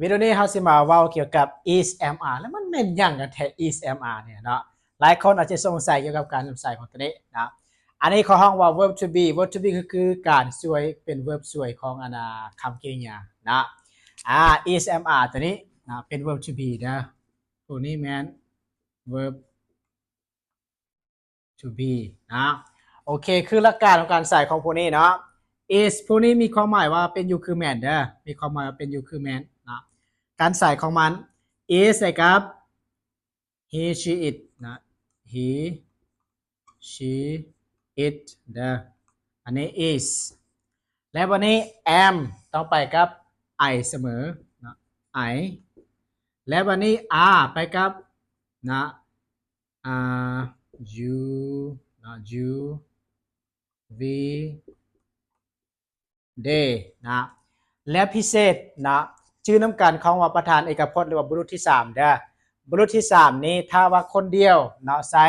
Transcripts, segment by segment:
ວິດີໂອນີ້ເຮົາຊິມາເວົ້າກ່ຽວກັບ is, am, are ແລ້ວມັນແມ່ນຫຍັງກັນແທ້ is, am, are ນີ້ເນາະ. ຫຼາຍຄົນອາດຈະສົງໄສກ່ຽວກັບການນຳໃຊ້ຂອງຕົວນີ້ເນາະ. ອັນນີ້ເຂົາຮ້ອງວ່າ verb to be. Verb to be ກໍຄືການຊ່ວຍ ເປັນ verb ຊ່ວຍຂອງອັນນາ ຄຳກິລິຍາເນາະ. ອາ is, am, are ຕົວນີ້ເນາະ ເປັນ verb to be ເດີ. ຕົວນີ້ແມ່ນ verb to be ເນາະ. ໂອເຄ ຄືຫຼັກການຂອງການໃຊ້ຂອງພວກນີ້ເນາະ. Is ພວກນີ້ມີຄວາມໝາຍວ່າເປັນຢູ່ຄືແມ່ນເດີ ມີຄວາມໝາຍວ່າເປັນຢູ່ຄືແມ່ນເນາະ. ການໃຊ້ຂອງມັນ is ໃສ່ກັບ he, she, it ເນາະ he, she, it ເດີ. ອັນນີ້ is ແລ້ວບັດນີ້ am ຕ້ອງໄປກັບ I ສະເໝີເນາະ I ແລ້ວບັດນີ້ are ໄປກັບເນາະ ອ່າ you ເນາະ you, we, they ນະ. ແລະ ພິເສດນະ ຈື່ນຳກັນຄຳວ່າປະທານເອກະພົດ ຫຼືວ່າບຸລຸດທີສາມເດີ. ບຸລຸດທີສາມນີ້ ຖ້າວ່າຄົນດຽວເນາະ ໃສ່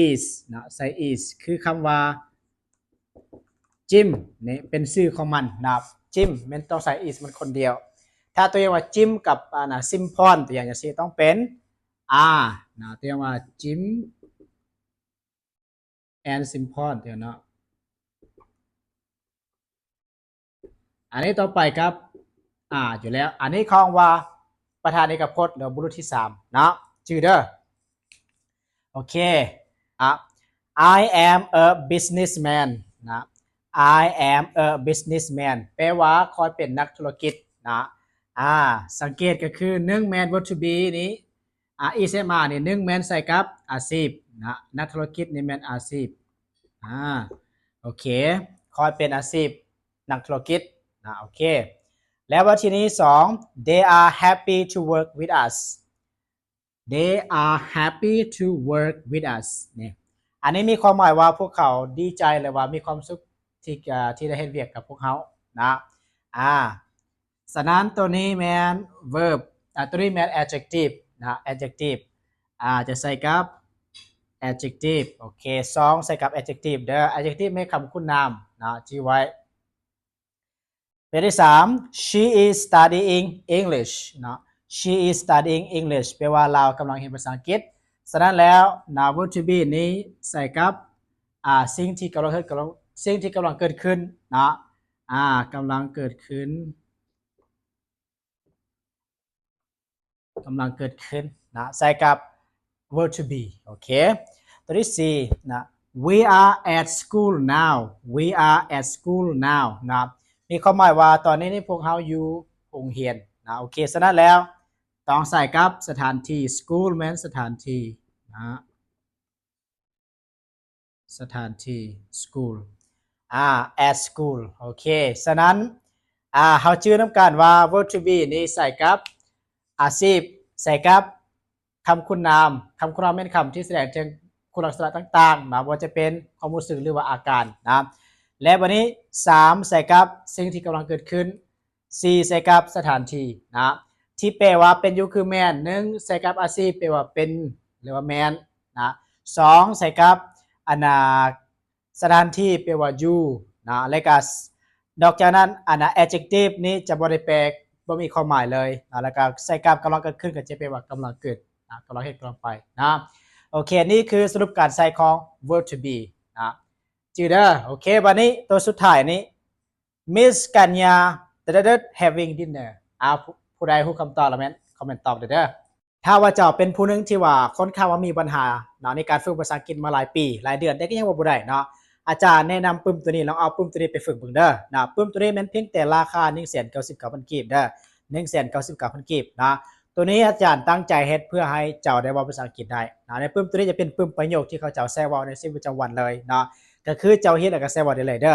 is ເນາະ ໃສ່ is ຄືຄຳວ່າ Jim ນີ້ເປັນຊື່ຂອງມັນນະ. Jim ແມ່ນຕ້ອງໃສ່ is ມັນຄົນດຽວ. ຖ້າຕົວຢ່າງວ່າ Jim ກັບ ອາ ນະ Simpson ຕົວຢ່າງຈັ່ງຊີ້ ຕ້ອງເປັນ are ນະ. ຕົວຢ່າງວ່າ Jim and Simpson ເດີເນາະ. ອັນນີ້ຕ້ອງໄປກັບ are ຢູ່ແລ້ວ. ອັນນີ້ເຂົາເອີ້ນວ່າປະທານເອກະພົດ ຫຼືບຸລຸດທີສາມເນາະ ຈື່ເດີ. ໂອເຄ ອະ I am a businessman ນະ. I am a businessman ແປວ່າຂ້ອຍເປັນນັກທຸລະກິດນະ. ອາ ສັງເກດກໍຄື ໜຶ່ງ ແມ່ນ verb to be ນີ້ ອາ is, am, are ນີ້ ໜຶ່ງ ແມ່ນໃສ່ກັບອາຊີບນະ ນັກທຸລະກິດນີ້ແມ່ນອາຊີບ. ອາ ໂອເຄ ຂ້ອຍເປັນອາຊີບນັກທຸລະກິດນະ. ໂອເຄ ແລ້ວບັດທີນີ້ ສອງ They are happy to work with us. They are happy to work with us ນີ້ ອັນນີ້ມີຄວາມໝາຍວ່າພວກເຂົາດີໃຈ ຫຼືວ່າມີຄວາມສຸກທີ່ ເອີ ທີ່ໄດ້ເຮັດວຽກກັບພວກເຮົານະ. ອາ ສະນັ້ນໂຕນີ້ແມ່ນ verb ອາ ໂຕນີ້ແມ່ນ adjective ນະ adjective ອາ ຈະໃສ່ກັບ adjective. ໂອເຄ ສອງ ໃສ່ກັບ adjective ເດີ. Adjective ແມ່ນຄຳຄຸນນາມນະ ຈື່ໄວ້. ເປັນທີສາມ She is studying English ເນາະ. She is studying English ແປວ່າລາວກຳລັງຮຽນພາສາອັງກິດ. ສະນັ້ນແລ້ວນະ verb to be ນີ້ໃສ່ກັບ ອາ ສິ່ງທີ່ກຳລັງເກີດ ກຳລັງ ສິ່ງທີ່ກຳລັງເກີດຂຶ້ນເນາະ. ອາ ກຳລັງເກີດຂຶ້ນ ກຳລັງເກີດຂຶ້ນນະ ໃສ່ກັບ verb to be. ໂອເຄ ຕົວທີສີ່ນະ We are at school now. We are at school now ນະ ມີຄວາມໝາຍວ່າຕອນນີ້ນີ້ພວກເຮົາຢູ່ໂຮງຮຽນນະ. ໂອເຄ ສະນັ້ນແລ້ວຕ້ອງໃສ່ກັບສະຖານທີ່ school ແມ່ນສະຖານທີ່ນະ. ສະຖານທີ່ school ອາ at school. ໂອເຄ ສະນັ້ນ ອາ ເຮົາຈື່ນຳກັນວ່າ verb to be ນີ້ໃສ່ກັບອາຊີບ ໃສ່ກັບຄຳຄຸນນາມ. ຄຳຄຸນນາມແມ່ນຄຳທີ່ສະແດງເຖິງຄຸນລັກສະນະຕ່າງໆນະ ບໍ່ວ່າຈະເປັນຄວາມຮູ້ສຶກ ຫຼືວ່າອາການນະ. ແລະ ບັດນີ້ ສາມ ໃສ່ກັບສິ່ງທີ່ກຳລັງເກີດຂຶ້ນ. ສີ່ ໃສ່ກັບສະຖານທີ່ນະ ທີ່ແປວ່າເປັນຢູ່ຄືແມ່ນ. ໜຶ່ງ ໃສ່ກັບອາຊີບ ແປວ່າເປັນ ຫຼືວ່າແມ່ນນະ. ສອງ ໃສ່ກັບ ອັນນາ ສະຖານທີ່ ແປວ່າຢູ່ນະ. ແລະກະ ນອກຈາກນັ້ນ ອັນນາ adjective ນີ້ຈະບໍ່ໄດ້ແປ ບໍ່ມີຄວາມໝາຍເລີຍນະ. ແລະກະໃສ່ກັບກຳລັງເກີດຂຶ້ນ ກໍຈະແປວ່າກຳລັງເກີດນະ ກຳລັງເຮັດ ກຳລັງໄປນະ. ໂອເຄ ນີ້ຄືສະຫຼຸບການໃຊ້ຂອງ verb to be ນະ ຈື່ເດີ. ໂອເຄ ບັດນີ້ໂຕສຸດທ້າຍນີ້ Miss Kanya ຕະດະເດີດ having dinner. ອາ ຜູ້ ຜູ້ໃດຮູ້ຄຳຕອບແລ້ວແມ່ນຄອມເມັນຕອບເດີ. ຖ້າວ່າເຈົ້າເປັນຜູ້ໜຶ່ງທີ່ວ່າຄ່ອນຂ້າງວ່າມີບັນຫາເນາະ ໃນການຝຶກພາສາອັງກິດມາຫຼາຍປີ ຫຼາຍເດືອນ ແຕ່ກໍຍັງເວົ້າບໍ່ໄດ້ເນາະ, ອາຈານແນະນຳປຶ້ມໂຕນີ້ ລອງເອົາປຶ້ມໂຕນີ້ໄປຝຶກເບິ່ງເດີນະ. ປຶ້ມໂຕນີ້ແມ່ນພຽງແຕ່ລາຄາໜຶ່ງແສນເກົ້າສິບເກົ້າພັນກີບເດີ, ໜຶ່ງແສນເກົ້າສິບເກົ້າພັນກີບນະ. ໂຕນີ້ອາຈານຕັ້ງໃຈເຮັດເພື່ອໃຫ້ເຈົ້າໄດ້ເວົ້າພາສາອັງກິດໄດ້ນະ. ໃນປຶ້ມໂຕນີ້ຈະເປັນປຶ້ມປະໂຫຍກທີ່ເຂົາເຈົ້າໃຊ້ເວົ້າໃນຊີວິດປະຈຳວັນເລີຍເນາະ, ກໍຄືເຈົ້າເຮັດແລ້ວກໍໃຊ້ເວົ້າໄດ້ເລີຍເດີ.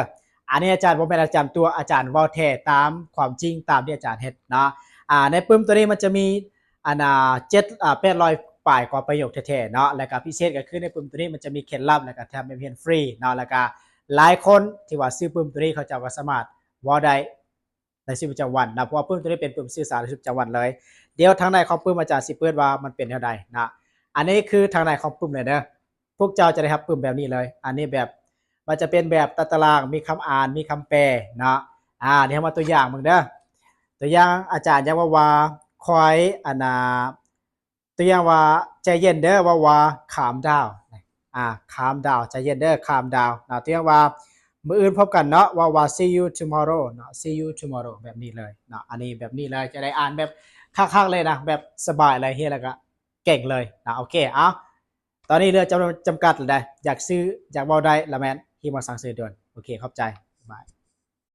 ອັນນີ້ອາຈານບໍ່ແມ່ນອາຈານຕົວະ, ອາຈານເວົ້າແທ້ຕາມຄວາມຈິງ ຕາມທີ່ອາຈານເຮັດເນາະ. ອາ ໃນປຶ້ມໂຕນີ້ມັນຈະມີ ອັນ ອາ ເຈັດ ອາ ແປດຮ້ອຍປາຍກວ່າປະໂຫຍກແທ້ໆເນາະ. ແລ້ວກໍພິເສດກໍຄືໃນປຶ້ມໂຕນີ້ມັນຈະມີເຄັດລັບ ແລ້ວກໍແຖມແບບຮຽນຟຣີເນາະ. ແລ້ວກໍຫຼາຍຄົນທີ່ວ່າຊື້ປຶ້ມໂຕນີ້ ເຂົາເຈົ້າກໍສາມາດເວົ້າໄດ້ ໃນຊີວິດປະຈຳວັນນະ, ເພາະວ່າປຶ້ມໂຕນີ້ເປັນປຶ້ມສື່ສານໃນຊີວິດປະຈຳວັນເລີຍ. ດຽວທາງໃນຂອງປຶ້ມອາຈານຊິເປີດວ່າມັນເປັນແນວໃດນະ. ອັນນີ້ຄືທາງໃນຂອງປຶ້ມເລີຍເດີ. ພວກເຈົ້າຈະໄດ້ຮັບປຶ້ມແບບນີ້ເລີຍ. ອັນນີ້ແບບ ມັນຈະເປັນແບບຕາຕະລາງ, ມີຄຳອ່ານ, ມີຄຳແປເນາະ. ອາ ນີ້ເຮົາມາຕົວຢ່າງເບິ່ງເດີ. ໂຕ ຕົວຢ່າງອາຈານຢາກເວົ້າວ່າ ຂ້ອຍ ອັນນ່າ ຕົວຢ່າງວ່າ ໃຈເຢັນເດີ ເວົ້າວ່າ calm down ອາ calm down ໃຈເຢັນເດີ calm down ເນາະ. ຕົວຢ່າງວ່າ ມື້ອື່ນພົບກັນເນາະ ເວົ້າວ່າ see you tomorrow ເນາະ see you tomorrow ແບບນີ້ເລີຍເນາະ. ອັນນີ້ແບບນີ້ເລີຍ ຈະໄດ້ອ່ານແບບຄັກໆເລີຍນະ ແບບສະບາຍເລີຍ ເຮັດແລ້ວກໍເກັ່ງເລີຍນະ. ໂອເຄ ເອົາ ຕອນນີ້ເຫຼືອຈຳ ຈຳກັດແລ້ວໃດ໋ ຢາກຊື້ ຢາກເວົ້າໄດ້ລະແມ່ນ ຮີບມາສັ່ງຊື້ດ່ວນ. ໂອເຄ ຂອບໃຈ ບາຍ.